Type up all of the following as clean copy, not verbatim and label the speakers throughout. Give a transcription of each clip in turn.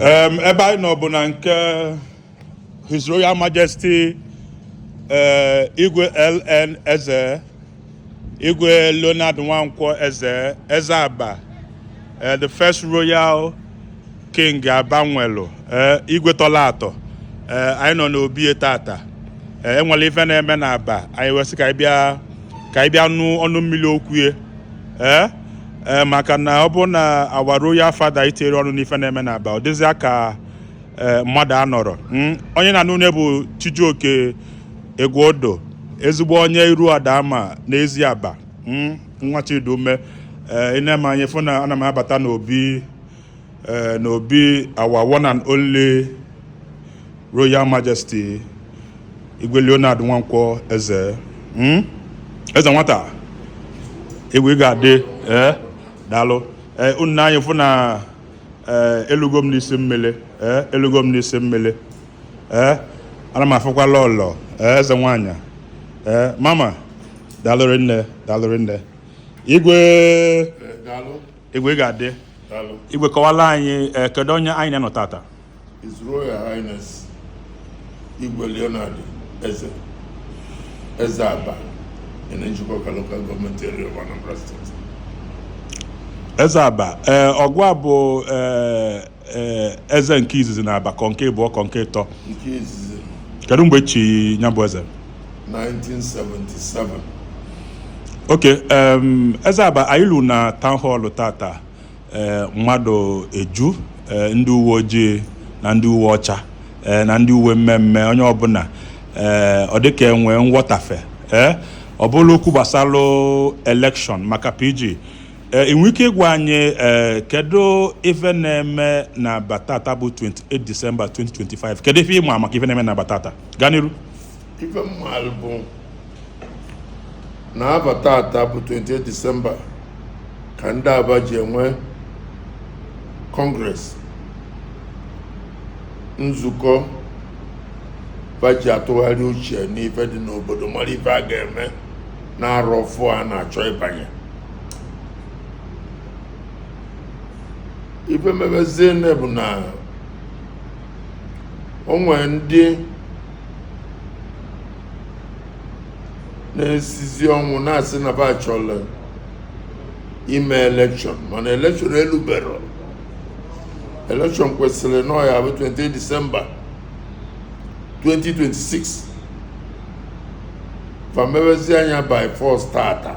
Speaker 1: Ebe anyị nọ bụ na nke His Royal Majesty, Igwe LN Eze, Igwe Leonard Nwankwo Eze, Eze Aba, the first royal king Aba nwelu, Igwe tọla atọ. Anyị nọ n'obi tata. Enwere ife na-eme na Aba, anyị wee sị ka anyị bịa nụ ọnụ mmiri okwu ya. Ee ee, maka na ọ bụ na our royal father itinyere ọnụ n'ife na-eme na Aba, ọ dịzịa ka mmadụ anọrọ. Onye na-anụ une bụ Chijioke Egwuodo, ezigbo onye iru adama n'ezi Aba, nwa Chidume. Ee, ị na-eme anyị fụ na ana m abata n'obi, n'obi our one and only Royal Majesty Igwe Leonard Nwankwo Eze. Eze nwata, igwe, ị ga-adị. Ee, daalụ. Ee, unu anyị fụ na ee, elugo m n'isi mmiri. Ee, elugo m n'isi mmiri. Ee, ana m afụkwa lọlọ, ee, eze nwanyị. Ee, mama, daalụ nne, daalụ nne. Igwe.
Speaker 2: Daalụ.
Speaker 1: Igwe, ị ga-adị.
Speaker 2: Daalụ.
Speaker 1: Igwe, kọwala anyị, ee, kedu onye anyị na-anọ tata?
Speaker 2: His Royal Highness Igwe Leonard Eze, Eze Aba in Njikoka Local Government Area of Anambra State.
Speaker 1: Eze Aba. Ee, ọgụ a bụ ee ee eze nke izizi na Aba, kọ nke ịbụọ, kọ nke ịtọ?
Speaker 2: Nke izizi.
Speaker 1: Kedu mgbe echi ya bụ eze?
Speaker 2: 1977.
Speaker 1: Ok, Eze Aba, anyị lu na town hall tata, ee, mmadụ eju, ee, ndị uwe ojii na ndị uwe ọcha, ee, na ndị uwe mmemme, onye ọbụla, ee, ọ dịka enwe nghọtafe. Ee, ọ bụrụ okwu gbasara election maka PG, ee, ị nwere ike ịgwa anyị, ee, kedu ife na-eme na Aba tata bụ 28 December 2025? Kedu ife ịma maka ife na-eme na Aba tata? Gaa n'iru.
Speaker 2: Ife mmalụ bụ na Aba tata bụ 28 December ka ndị Aba ji enwe congress, nzukọ fa ji atụgharị uche n'ife dị n'obodo, mara ife a ga-eme na-arọ ọfụ a na-achọ ịbanye. Ife mebezie bụ na o nwere ndị na-esizi ọnwụ na-asị na fa chọrọ ime election, mana election elubero. Election kwesịrị na ọ ya bụ 28 December 2026. Fa mebezi anya by force tata,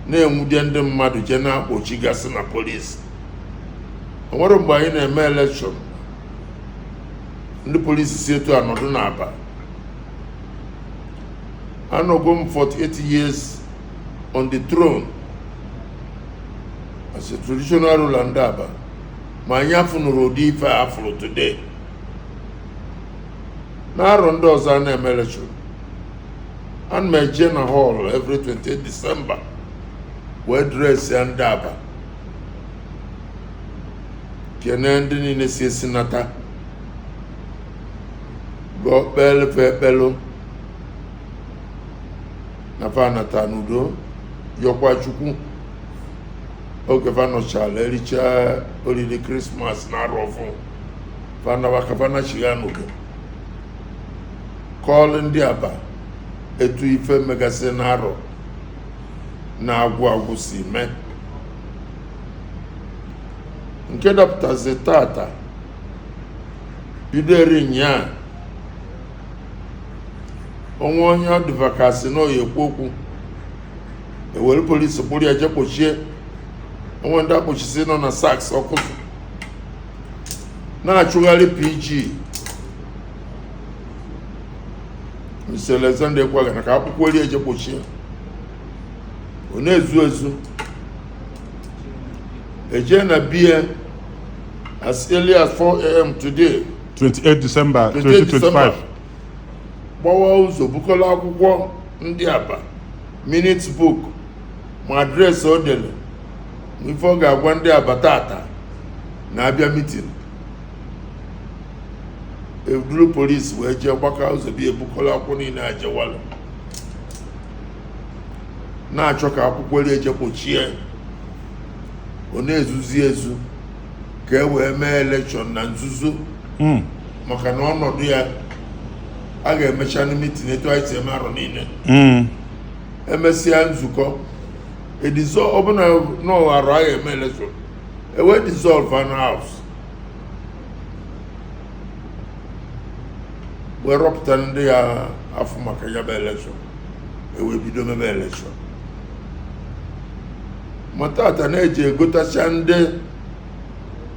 Speaker 2: na-enwude ndị mmadụ, jee na-akpọchigasị na polisi. O nwere mgbe anyị na-eme election, ndị polisi si etu anọdụ n'Aba. Anọgo m 48 years on the throne as a traditional ruler ndị Aba, ma anyị afụnụrụ ụdị ife a afụrụ today. N'arọ ndị ọzọ a na-eme election, ana m eje na hall every 28 December wee address ya ndị Aba, kene ndị niile si esi nata, gọọ, kpele fe ekpelu na fa nata n'udo, yọkwa Chukwu oge fa nọchala, ericha oriri Christmas na arọ ọfụ, fa nawa ka fa nachigha n'udo, kọọlụ ndị Aba etu ife megasị n'arọ na-agwụ agwụ si mee. Nke dapụtazi tata bido eri nyaa, onwe onye ọ dịba ka sị na oyi ekwu okwu, ewere polisi kpụrụ ya jee kpochie. Onwe ndị akpọchisi nọ na saks ọkụzụ na-achụgharị PG Mr. Alexander Ekwuagana ka akwụkwọ eri eje kpochie. Ọ na-ezu ezu eje na bie as early as 4 a.m. today.
Speaker 1: 28 December
Speaker 2: 28
Speaker 1: 2025.
Speaker 2: December. Gbawa ụzọ, bukọla akwụkwọ ndị Aba, minutes book, ma address o dere, ma ife ọ ga-agwa ndị Aba tata na-abịa meeting. Eduru polisi wee jee gbaka ụzọ bịa, ebukọla akwụkwọ niile ajewalụ, na-achọ ka akwụkwọ eri eje kpochie. Ọ na-ezuzi ezu. Ka e wee mee election na nzuzo, maka na ọnọdụ ya a ga-emecha na meeting etu anyị si eme arọ niile. Emesịa nzukọ, edissolve ọbụna n'ọghara a ga-eme election, ewee dissolve an house, wee rọpụta ndị ya afụ maka ya bụ election, ewee bido mebe election. Ma tata na-eji egotacha ndị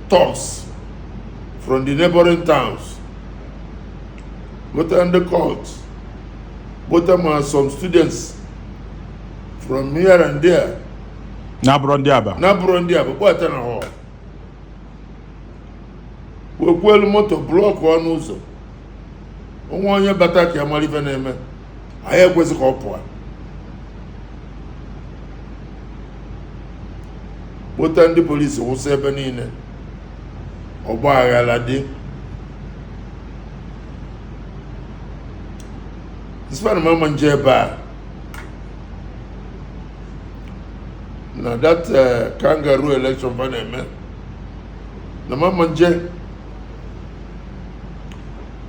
Speaker 2: thugs from the neighboring towns, gota ndị cult, gota ma some students from here and there.
Speaker 1: Na-abụrụ ndị Aba.
Speaker 2: Na-abụrụ ndị Aba, kpọta na hall, wekwuelu moto block ọnụ ụzọ. Onwe onye bata ka ya mara ife na-eme, anyị ekwesị ka ọ pụọ. Kpota ndị polisi, wụsa ebe niile, ọgba aghara dị. Nsịkwa mama nje ebe a na that kangaroo election fa na-eme na mama nje.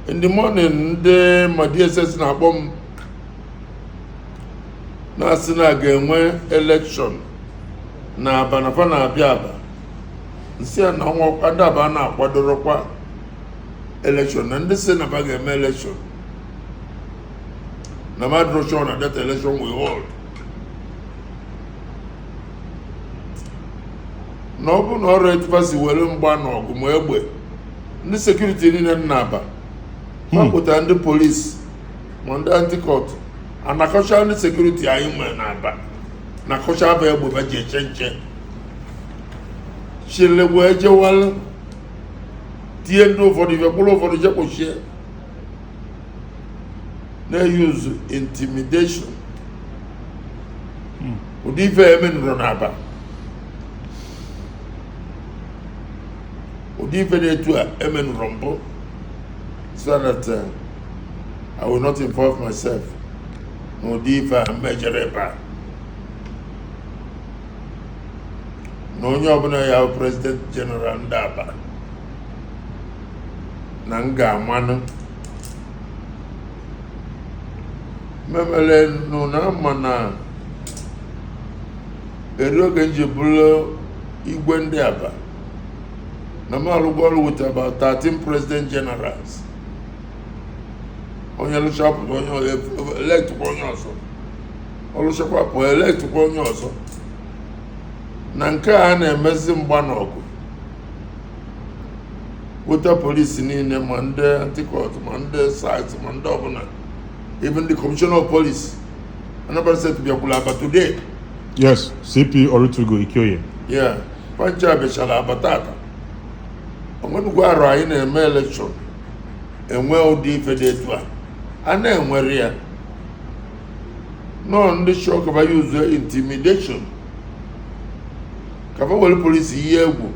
Speaker 2: In the morning, ndị ma DSS na-akpọ m na-asị na a ga-enwe election na Aba, na fa na-abịa Aba. Nsị ya na ọnwa ndị Aba na-akwadorokwa election, na ndị si na fa ga-eme election na madro sure na that election will hold, na ọ bụ na ọrụ etu si were mgba na ọgụ ma egbe ndị security niile dị n'Aba mapụta, ndị polisi ma ndị anti-cult anakọcha ndị security anyị nwere n'Aba, nakọcha aba egbe ba ji eche nche, chile wee jewalụ tie ndị ụfọdụ ife, kpụrụ ụfọdụ je kpochie, na-use intimidation. Ụdị ife emenụrụ n'Aba, ụdị ife na-etu a emenụrụ mbụ, so that I will not involve myself n'ụdị ife a mejere ebe a, na onye ọbụla ya bụ president general ndị Aba na m ga-amanụ memere nụ na ama na eri oge m ji bụrụ igwe ndị Aba na m arụgo ọrụ with about 13 president generals. Onye lụchapụta, onye electkwa onye ọzọ, ọlụchakwa pụọ, electkwa onye ọzọ. Na nke a na-emezi mgba n'ọgụ, weta polisi niile, ma ndị anti-cult, ma ndị SARS, ma ndị ọbụla, even the commissioner of police Anambra State bịakwula Aba today.
Speaker 1: Yes, CP Orutugu Ikioye.
Speaker 2: Yeah, pancha bịachara Aba tata. Onwenugwu arụ anyị na-eme election enwe ụdị ife dị etu a a na-enwere ya nọọ. Ndị chọọ ka fa use intimidation, ka fa were polisi ihe egwu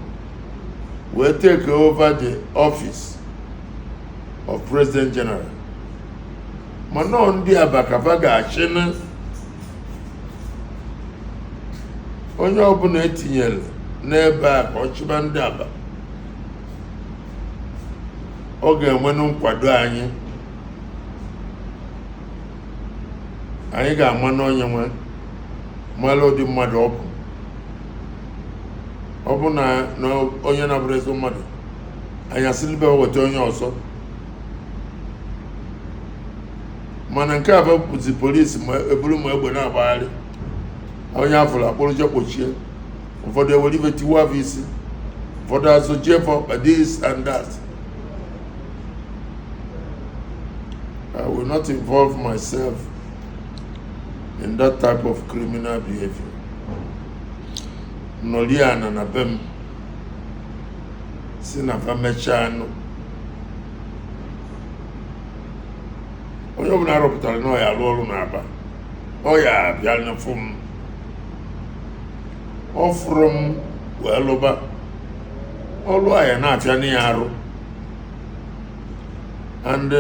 Speaker 2: wee take over the office of president general, ma nọọ ndị Aba ka fa ga-achịnụ. Onye ọbụla etinyere n'ebe a ka ọ chịba ndị Aba, ọ ga-enwenụ nkwado anyị. Anyị ga-ama n'onye nwe mara ụdị mmadụ ọ bụ. Ọ bụ na onye na-abụrụ ezigbo mmadụ, anyị asịlibe weta onye ọzọ. Mana nke a bụzi polisi ma eburu ma egbe na-agbagharị, onye afụrụ akpụrụ je kpochie, ụfọdụ ewere ife tiwa afọ isi, ụfọdụ azụ jie for this and that. I will not involve myself in that type of criminal behavior. Nọlie ana na be m si na fa mechaa anụ, onye ọbụla arọpụtara na ọ ya alụ ọrụ n'Aba, ọ ya abịa fụ m, ọ fụrụ m wee lụba ọlụ a, ya na-afịa na ya arụ. And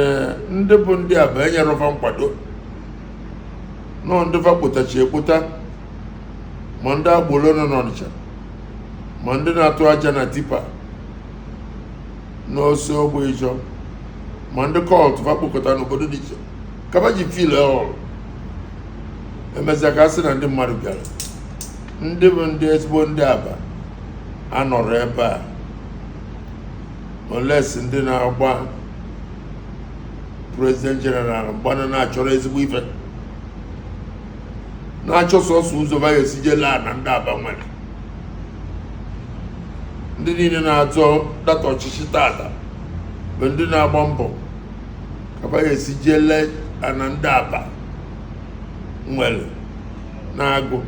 Speaker 2: ndị bụ ndị Aba enyere fa nkwado nọọ, ndị fa kpotachi ekpota, ma ndị agboro nọ n'Ọnịcha, ma ndị na-atụ aja na tipper. N'osi ogbe Ịjọ ma ndị cult fa kpokọta n'obodo dị iche kaba ji fill hall. Emezia ka a sị na ndị mmadụ bịara, ndị bụ ndị ezigbo ndị Aba anọrọ ebe a, unless ndị na-agba president general mgbanụ na-achọrọ ezigbo ife, na-achọ sọsọ ụzọ va ga-esi jee laa na ndị Aba nwere. Ndị niile na-azọ data ọchịchị tata bụ ndị na-agba mbọ ka va ga-esi jee lee ana ndị Aba nwere na-agụ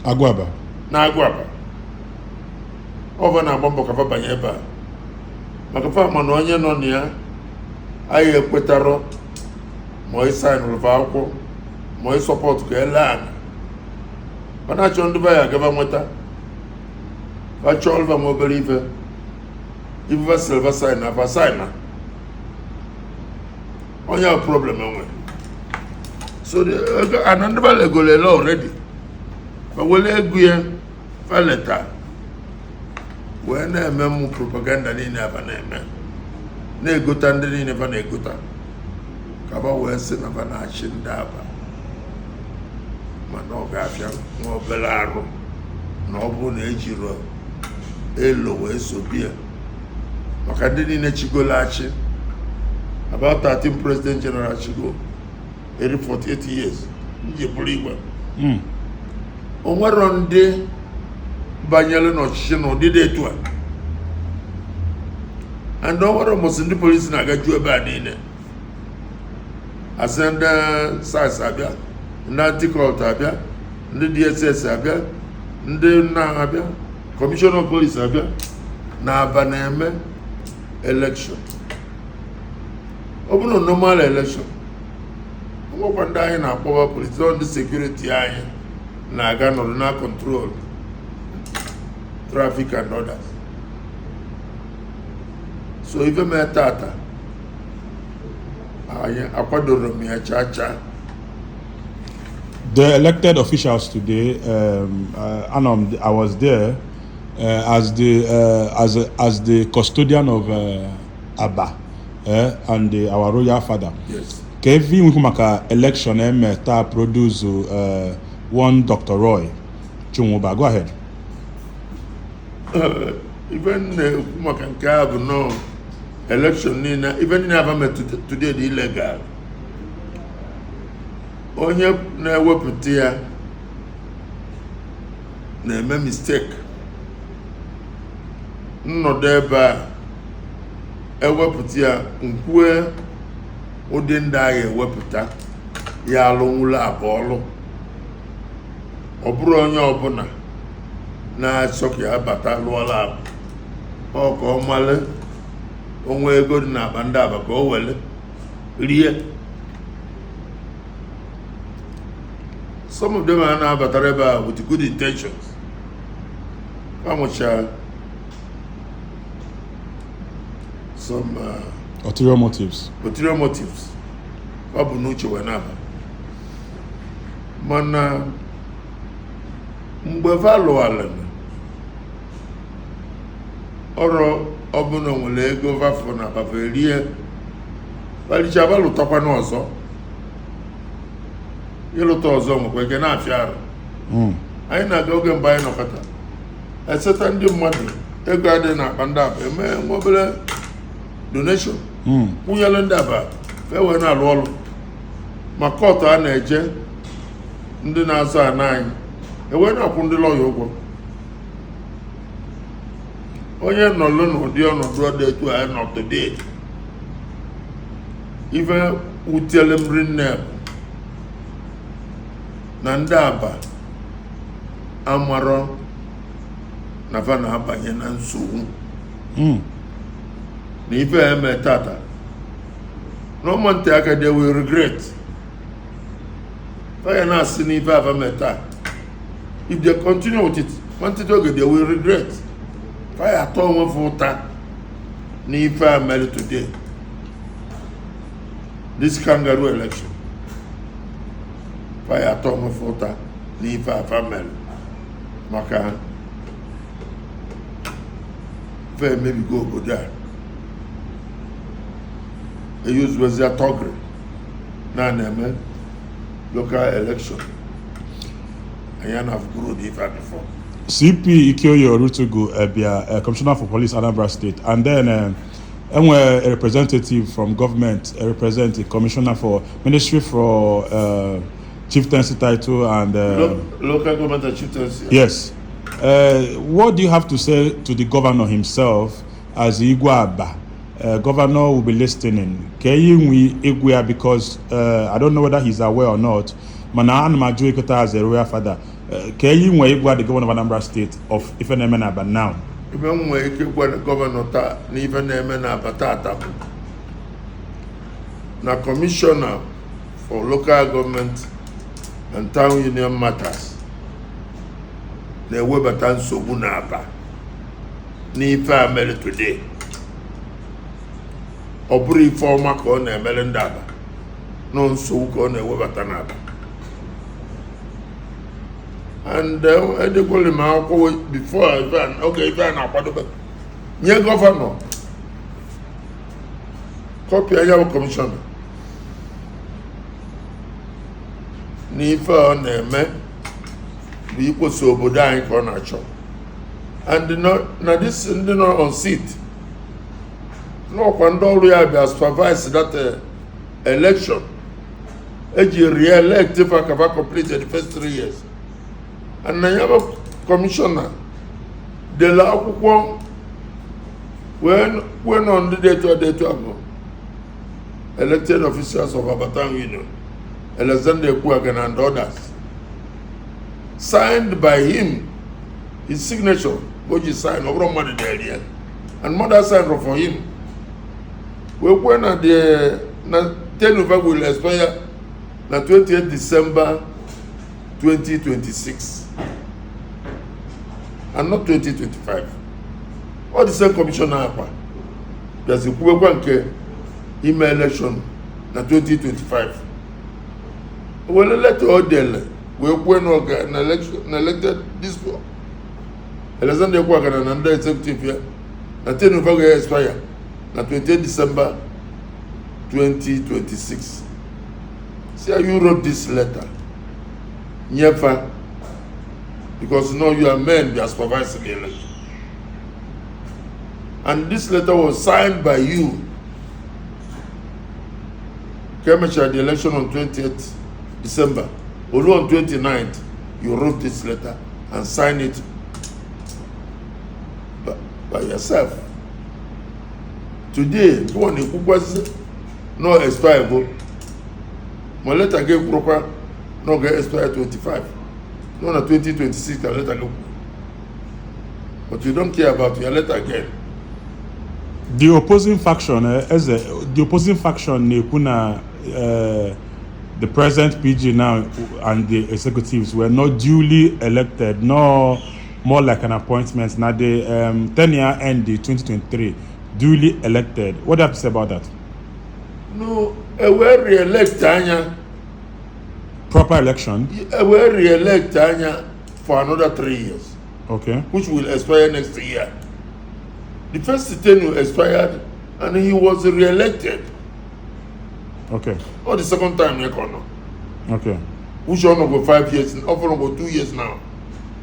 Speaker 1: Agụaba.
Speaker 2: Na-agụ Aba. Ọva na-agba mbọ ka fa banye ebe a, maka fa ma na onye nọ na ya anyị ekwetarọ ma ị signụrụ fa akwụkwọ ma ị support ka ele ana. Mana achọ ndị be ya agaba nweta fa chọọ fa nwa obere ife ife fa silva sign na fa sign na onye a problem enwe. So ego ana ndị be legolo ele already, fa wele ego ya fa leta wee na-eme mụ propaganda niile afa na-eme, na-egota ndị niile fa na-egota ka fa wee sị na fa na-achị ndị Aba. Mana ọ ga-afịa nwa obere arụ na ọ bụrụ na ejiri elo wee sobie, maka ndị niile chigolo achị, about 13 president general chigo eri 48 years nji bụrụ igwe. O nwero ndị banyere n'ọchịchị n'ụdị dị etu a, and o nwere ụbọchị ndị polisi na-aga ju ebe a niile, asị ndị SARS abịa, ndị anti-cult abịa, ndị DSS abịa, ndị nna abịa, commissioner of police abịa na-aba na-eme election. Ọ bụrụ normal election, nwekwa ndị anyị na-akpọba polisi, ọ ndị security anyị na-aga nọrọ na control traffic and others. So ife mee tata, anyị akwadoro m ya chaa chaa.
Speaker 1: The elected officials today, Anom, I was there as the custodian of Aba and our royal father.
Speaker 2: Yes.
Speaker 1: Ka evi nwekwu maka election eme taa produce one Dr. Roy Chinwụba. Go ahead.
Speaker 2: Ife m na-ekwu maka nke a bụ nọọ election niile, ife niile aba mee today dị illegal. Onye na-ewepụta ya na-eme mistake. Nnọdụ ebe a ewepụta ya, nkwue ụdị ndị agha ewepụta ya alụnwụla abụọ ọlụ. Ọ bụrụ onye ọbụla na-achọ ka ya bata lụọla abụ, ọ ka ọ male onwe ego dị n'akpa ndị Aba ka o wele rie. Some of them are na-abatara ebe a with good intentions. Ha nwechara some
Speaker 1: ulterior motives.
Speaker 2: Ulterior motives ọ bụ n'uche wee na-aba. Mana mgbe fa lụwara ọrụ ọbụla, nwere ego vafọ na abafa erie, balicha ba lụtakwana ọzọ, ịlụta ọzọ nwekwa ike na-afịa arụ. Anyị na-aga oge mgbe anyị nọkọta eseta ndị mmadụ ego adịghị n'akpa ndị Aba, eme nwa obere donation kwụnyere ndị Aba ka e wee na-alụ ọrụ. Ma court a na-eje, ndị na-azụ ana anyị ewee na-akwụ ndị lọya ụgwọ. Onye nọlụ n'ụdị ọnọdụ dị etu a nọ today, ife wutele m rinne bụ na ndị Aba amarọ na fa na-abanye na nsogbu na ife a eme tata n'ọma ntị aka, they will regret. Fa ya na-asị na ife afa mee taa, if they continue with it nwantịtị oge, they will regret. Fa ya atọ onwe fa ụta na ife a mere today, this kangaroo election. Fa ya atọ onwe fa ụta na ife afa mere, maka Fe emebigo obodo a, eyuzuwezia thuggery na na-eme local election. Anyị na-afụkwuru ụdị ife a before.
Speaker 1: CP Ikeoye Orutugu bịa, Commissioner for Police, Anambra State, and then enwe a representative from government, represent the Commissioner for Ministry for Chieftaincy Title and
Speaker 2: Local government and chieftaincy.
Speaker 1: Yes. What do you have to say to the governor himself as Igwe Aba? Governor will be listening. Ka inwe Igwe ya, because I don't know whether he's aware or not. Mana ana m ajụ ịkụta as a royal father. Ka inwe Igwe, the governor of Anambra State, of ife na-eme na Aba now.
Speaker 2: Ife m nwere ike gwa governor taa na ife na-eme n'Aba tata bụ na Commissioner for Local Government and Town Union Matters na-ewebata nsogbu n'Aba n'ife a mere today. Ọ bụrụ ife ọma ka ọ na-emere ndị Aba nọ, nsogbu ka ọ na-ewebata n'Aba. And edekwere m akwụkwọ before ife oge ife a na-akwadobe nye governor copy anya bụ commissioner n'ife ọ na-eme bụ ikposa obodo anyị ka ọ na-achọ. And na this ndị nọ on seat n'ọkwa ndị ọrụ ya bịa supervise that election eji re-elect fa ka fa complete the first 3 years. And na ya bụ commissioner dere akwụkwọ wee kwue nọ ndị dị etu a dị etu a bụ elected officials of Aba Town Union, Alexander Ekwuagana and others, signed by him, his signature o ji sign. Ọ bụrụ mmadụ dere ya and mother signed for him wee kwue na the na tenure will expire na 28 December 2026 and not 2025. Ọ the same commissioner akwa bịazi kwuwekwa nke ime election na 2025, were letter o dele wee kwue na ọga na election na elected this Alexander Ekwuagana na ndị executive ya na tenure ga expire na 28 December 2026. See how you wrote this letter nyefa, because now you are men be supervising the election, and this letter was signed by you. Ka emechara the election on 28th December, olu on 29th, you wrote this letter and signed it by yourself. Today gụọ na-ekwukwazi no expire go, ma letter gị kwurukwa na ọ ga-expire 25, no, na 2026 ka letter gị kwuru, but you don't care about your letter again.
Speaker 1: The opposing faction, Eze, the opposing faction na-ekwu na the present PG now and the executives were not duly elected, nor more like an appointment. Now the tenure end the 2023, duly elected. What do you have to say about that?
Speaker 2: No, e wee re-elect anya.
Speaker 1: Proper election.
Speaker 2: E wee re-elect anya for another 3 years, which will expire next year. The first tenure expired and he was re-elected. Not the second time ya ka ọ nọ. Which ọ nọgo 5 years, ọ fọrọ 2 years now.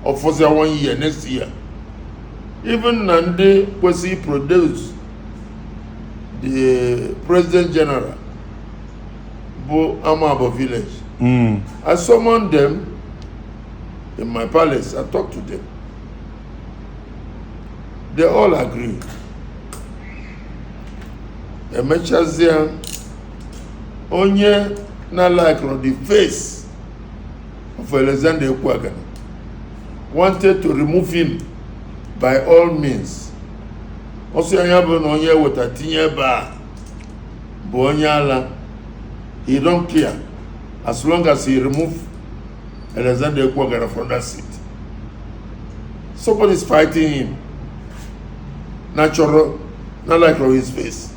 Speaker 2: Ọ fọzia one year next year. Even na ndị kwesịrị produce the president general bụ Amabo village. I summoned them in my palace. I talked to them. They all agreed. Emechazie, onye na-like the face of Alexander Ekwuagana wanted to remove him by all means. Ọsọ ya bụ na onye eweta tinye ebe a bụ onye ala. He don't care as long as he remove Alexander Ekwuagana from that seat. Somebody is fighting him. Na chọrọ na like his face.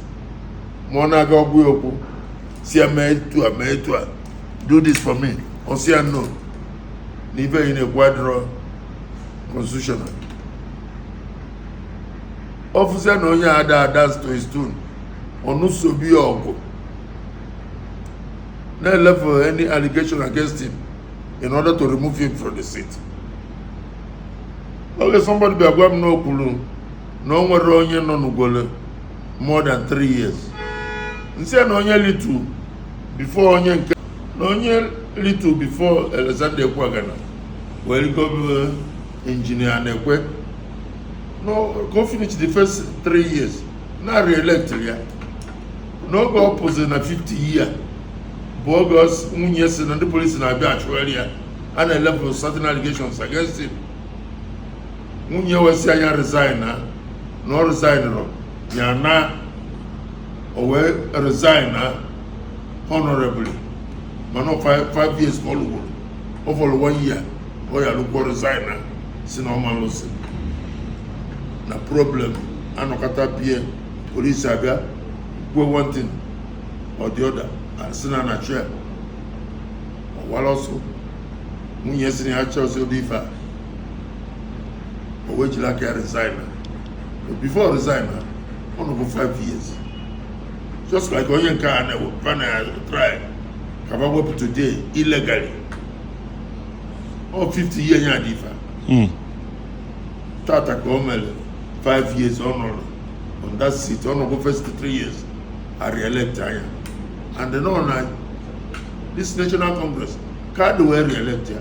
Speaker 2: Ma ọ na-aga ọgwụ ya okwu si ya mee etu a, mee etu a, do this for me. Ọ sị ya no. Na ife yi na-ekwu adịrọ constitutional. Ọ fụzia na onye ada dance to his tune, ọnụsobi ya ọgụ, na-elefu any allegation against him in order to remove him from the seat. Oge somebody bịa gwa m na o kwuru na o nwere onye nọ n'Ugwole more than 3 years, nsị ya na onye litu before onye nke na onye litu before Alexander Ekwuagana wee rigobe Engineer na-ekwe no go finish the first 3 years na re-elect ya. N'oge ọ pụzi na 50 year bụ oge nwunye si na ndị polisi na-abịa achụgharị ya, a na-elevel certain allegations against him. Nwunye wee anya resign na na ọ resignụrụ ya, na o wee resign na honorably, mana ọ 5 years ka ọ lụgoro, ọ fọrọ one year ọ ya lụgwo, resign na si na ọma lụsị na problem anọkọta bie polisi abịa kwuo one thing or the other, asị na na-achụ ya, ọ wara ọsọ. Nwunye si na ya chọzi ụdị ife a, o wee jiri aka ya resign na. But before resign na, ọ nọgo 5 years, just like onye nke a na-ewepụ na try ka ba wepụ today illegally. Ọ 50 years ya dị ife a. Tata ka o mere 5 years ọ nọrọ on that seat. Ọ nọgo first 3 years, a re-elect anya, and then ọ na this National Congress ka a wee re-elect ya.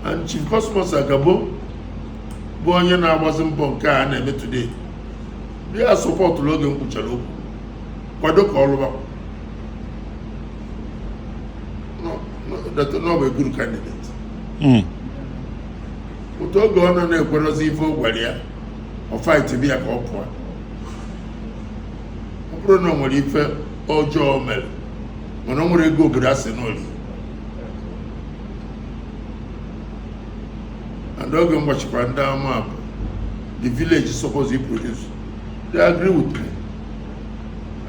Speaker 2: And Chief Cosmos Agabo bụ onye na-agbazi mbọ nke a na-eme today, bịa supportụrụ oge m kwuchara okwu, kwado ka ọ lụba. No, no, that no bụ a good candidate. Otu oge ọ nọ na-ekwerozi ife o gwara ya, ọ fight bịa ka ọ pụọ. Ọ bụrụ na o nwere ife ọjọọ o mere, mana o nwere ego obodo asị n'oli. And oge m gbachikwa ndị ama bụ the village suppose he produce, they agree with me.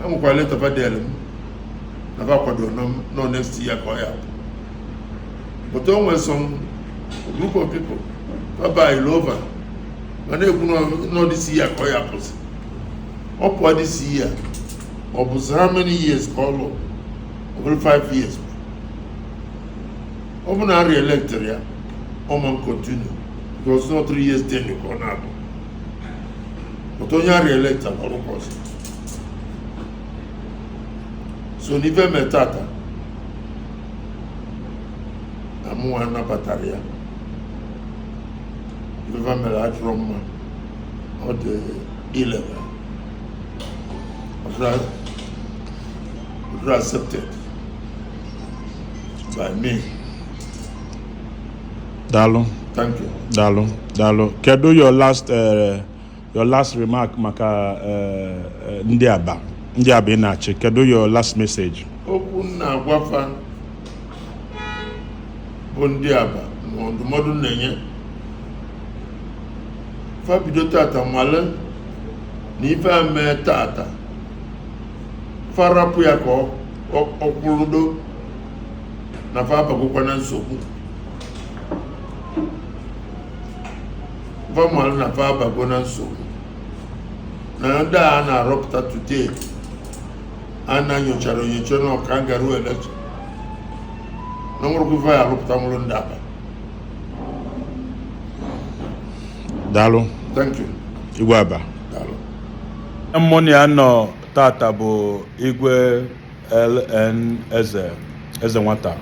Speaker 2: Enwekwara letter fadel m na fa kwado nọ next year ka ọ ya pụ. But o nwere some group of people baba over ma na-ekwu nọ this year ka ọ ya pụsị. Ọ pụọ this year, ọ bụzi how many years ka ọ lụ? Ọ bụrụ 5 years. Ọ bụ na a re-elected ya, ọ ma continue because not 3 years tenure ka ọ na-abụ. But onye a re-elect ọrụkwa ọzọ. So n'ife mee tata na mụnwa nabatara ya, ife mere adịrọ mma, ọ dị illegal, ọ dịrọ accepted by me.
Speaker 1: Daalụ.
Speaker 2: Thank you.
Speaker 1: Daalụ, daalụ. Kedu your last remark maka ndị Aba, ndị Aba ị na-achị? Kedu your last message?
Speaker 2: Okwu m na-agwafa bụ ndị Aba ma ndụmọdụ m na-enye fa, bido tata nwale na ife a mee tata, fa rapụ ya ka ọ kwụrụdo na fa abagokwa na nsogbu. Fa nwale na fa abago na nsogbu na ndị a na-arọpụta today a na-nyochara onyocha na ọka ngaru election na nwụrụkwa ife ya arụpụta nwụrụ ndị Aba.
Speaker 1: Daalụ.
Speaker 2: Thank you.
Speaker 1: Igwe Aba.
Speaker 2: Daalụ.
Speaker 1: Mmụọ ya nọ tata bụ Igwe LN Eze, Eze Nwata,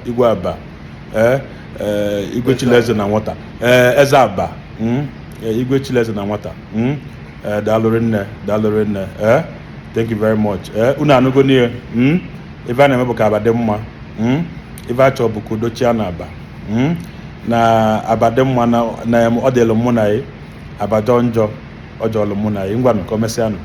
Speaker 1: Igwe Aba, Igwe Chileze na Nwata, Eze Aba, Igwe Chileze na Nwata. Daalụ rinne, daalụ rinne. Thank you very much. Unu anụgo n'ihe. Ife a na-eme bụ ka Aba dị mma. Ife a chọrọ bụ ka udo chia na Aba, Na Aba dị mma na ọ dịlụ mụ na ya. Aba jọọ njọ, ọ jọọlụ mụ na ya. Ngwanụ, ka o mesịanụ.